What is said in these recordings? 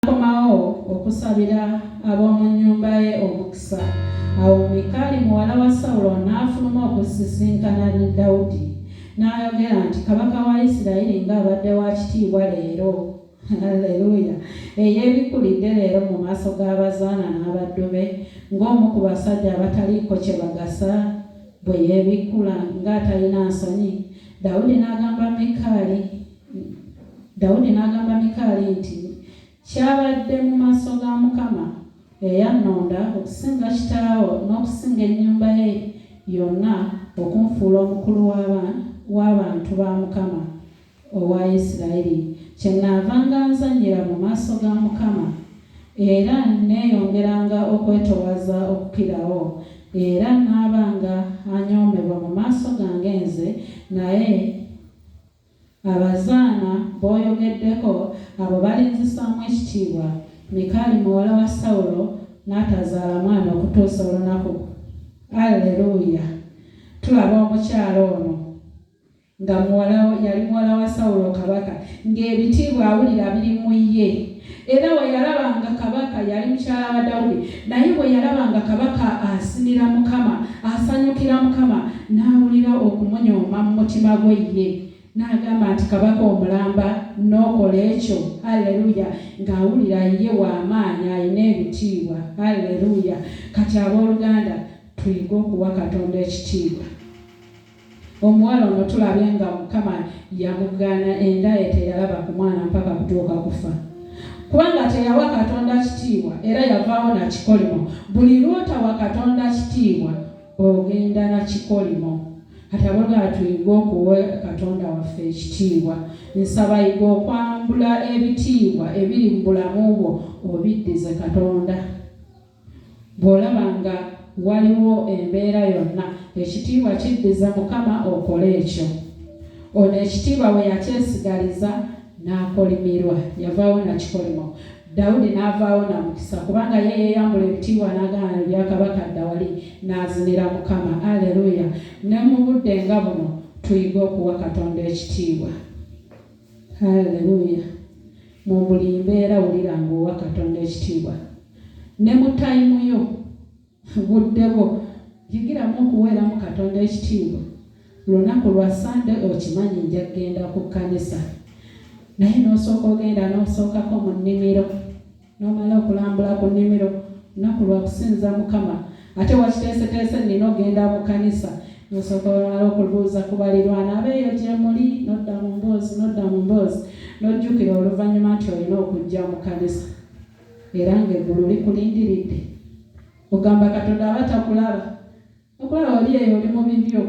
N'akomawo okusabira ab'omu nnyumba ye omukisa. Awo Mikali muwala wa Sawulo n'afuluma okusisinkana ne Dawudi, n'ayogera nti Kabaka wa Isirayiri ng'abadde wa kitiibwa leero! Alleluya! Eyeebikkulidde leero mu maaso g'abazaana n'abaddu be, ng'omu ku basajja abataliiko kye bagasa bwe yeebikkula, ng'atalina nsonyi! Dawudi n'agamba Mikali Dawudi n'agamba Mikaali nti, Kyabadde mu maaso ga Mukama, eyannonda okusinga kitaawo n'okusinga ennyumba ye yonna okunfuula omukulu w'abantu ba Mukama owa Isirayiri, kyennaavanga nzannyira mu maaso ga Mukama. Era nneeyongeranga okwetoowaza okukirawo, era nnaabanga anyoomebwa mu maaso gange nze, naye Abazaana b'oyogeddeko, abo balinzisaamu ekitiibwa. Mikaali muwala wa Sawulo n'atazaala mwana okutuusa olunaku. Alleluya! Tulaba omukyala ono nga muwala yali muwala wa Sawulo kabaka, ng'ebitiibwa awulira biri mu ye. Era bwe yalabanga kabaka, yali mukyala wa Dawudi, naye bwe yalabanga kabaka asinira Mukama, asanyukira Mukama, n'awulira okumunyooma mu mutima gwe ye. N'agamba nti, Kabaka omulamba n'okola ekyo? Alleluya! Ng'awulira ye w'amaanyi, alina ebitiibwa. Alleluya! Kati abooluganda, tuyige okuwa Katonda ekitiibwa. Omuwala ono tulabye nga Mukama yamugaana enda ye teyalaba ku mwana mpaka kutuuka kufa. Kubanga teyawa Katonda kitiibwa era yavaawo na kikolimo. Buli lw'otawa Katonda kitiibwa ogenda na kikolimo. Kati abooluganda tuyige okuwa Katonda waffe ekitiibwa. Nsaba yiga okwambula ebitiibwa ebiri mu bulamu bwo obiddize Katonda. Bw'olaba nga waliwo embeera yonna, ekitiibwa kiddize Mukama okole ekyo. Ono ekitiibwa bwe yakyesigaliza n'akolimirwa, yavaawo na kikolimo. Dawudi n'avaawo na mukisa kubanga ye yeeyambula ebitiibwa n'agaana ebya kabaka adda wali n'azinira Mukama. Aleluya! Ne mu budde nga buno tuyige okuwa Katonda ekitiibwa. Aleluya! Mu buli mbeera wulira ng'owa Katonda ekitiibwa. Ne mu tayimu yo, budde bwo, yigiramu okuweeramu Katonda ekitiibwa. Lunaku lwa Sande okimanyi nja kugenda ku kkanisa. Naye n'osooka ogenda n'osookako mu nnimiro, n'omala okulambula ku nnimiro, lunaku lwa kusinza Mukama. Ate wakiteeseteese nnina okugenda mu kkanisa. N'osooka omala okubuuza ku balirwana abeeyo gye muli, n'odda mu mboozi, n'odda mu mboozi, n'ojjukira oluvannyuma nti olina okujja mu kkanisa. Era ng'eggulu likulindiridde. Ogamba Katonda aba takulaba. Okulaba oli eyo oli mu bibyo.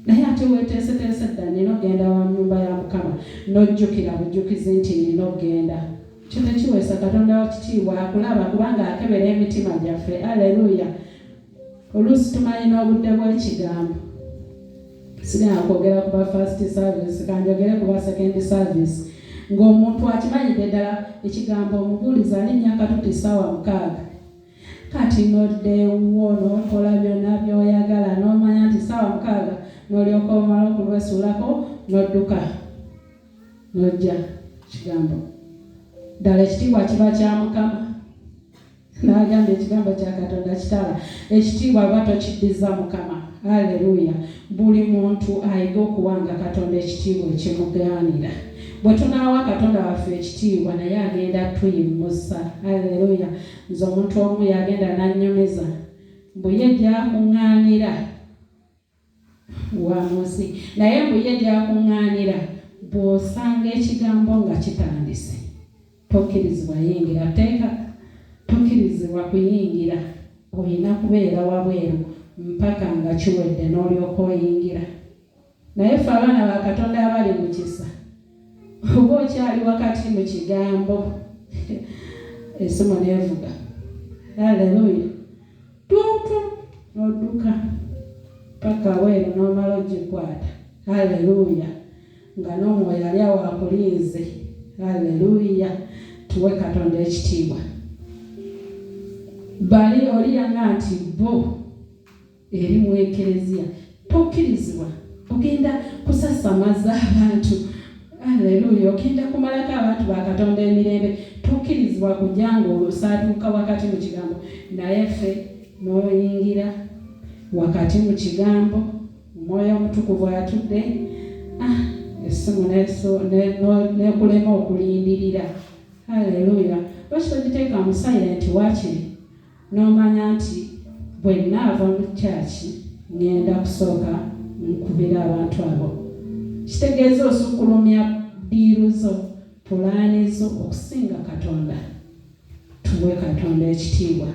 Naye ate weeteeseteese dda nnina okugenda wa nnyumba ya Mukama, n'ojjukira bujjukizi nti nnina okugenda. Ekyo tekiweesa Katonda wa kitiibwa akulaba kubanga akebera emitima gyaffe. Aleluya! Oluusi tumanyi n'obudde bw'ekigambo. Sigenda kwogera ku ba first service, kanjogere ku ba second service. Ng'omuntu akimanyidde ddala ekigambo omubuulizi alinnya akatuti ssaawa 6. Kati n'odda ewuwo n'okola byonna by'oyagala n'omanya nti ssaawa 6 n'olyoka omala okulwesuulako n'odduka n'ojja kigambo. Ddala ekitiibwa kiba kya Mukama. N'agamba ekigambo kya Katonda kitala. Ekitiibwa aba tokiddiza Mukama. Aleluya. Buli muntu ayiga okuwanga Katonda ekitiibwa ekimugaanira. Bwe tunaawa Katonda waffe ekitiibwa naye agenda tuyimusa. Aleluya. Nze omuntu omu yagenda n'annyumiza mbu ye gy'akuŋŋaanira wa mu nsi, naye mbu ye gy'akuŋŋaanira bw'osanga ekigambo nga kitandise tokkirizibwa yingira, teeka tokkirizibwa kuyingira, olina kubeera wabweru mpaka nga kiwedde n'olyoka oyingira. Naye ffe abaana ba Katonda abali mu kisa, oba okyali wakati mu kigambo esimu n'evuga. Aleluya. Tutu n'odduka paka weeru n'omala ogikwata. Aleluya. Nga n'omwoyo ali awo akulinze. Aleluya. Tuwe Katonda ekitiibwa. Bali oli yanga nti bo eri mu ekereziya tokkirizibwa, ogenda kusasamaza abantu. Aleluya. Ogenda kumalako abantu ba Katonda emirembe. Tokkirizibwa kujja ng'osaatuuka wakati mu kigambo, naye ffe n'oyingira wakati mu kigambo, Omwoyo Omutukuvu atudde, essimu nekulema okulindirira. Haleluya! Lwaki togiteeka mu silent waakiri n'omanya nti bwe nnaava mu kyaki ŋŋenda kusooka nkubira abantu abo? Kitegeeza osukkulumya deal zo, pulaani zo okusinga Katonda. Tuwe Katonda ekitiibwa.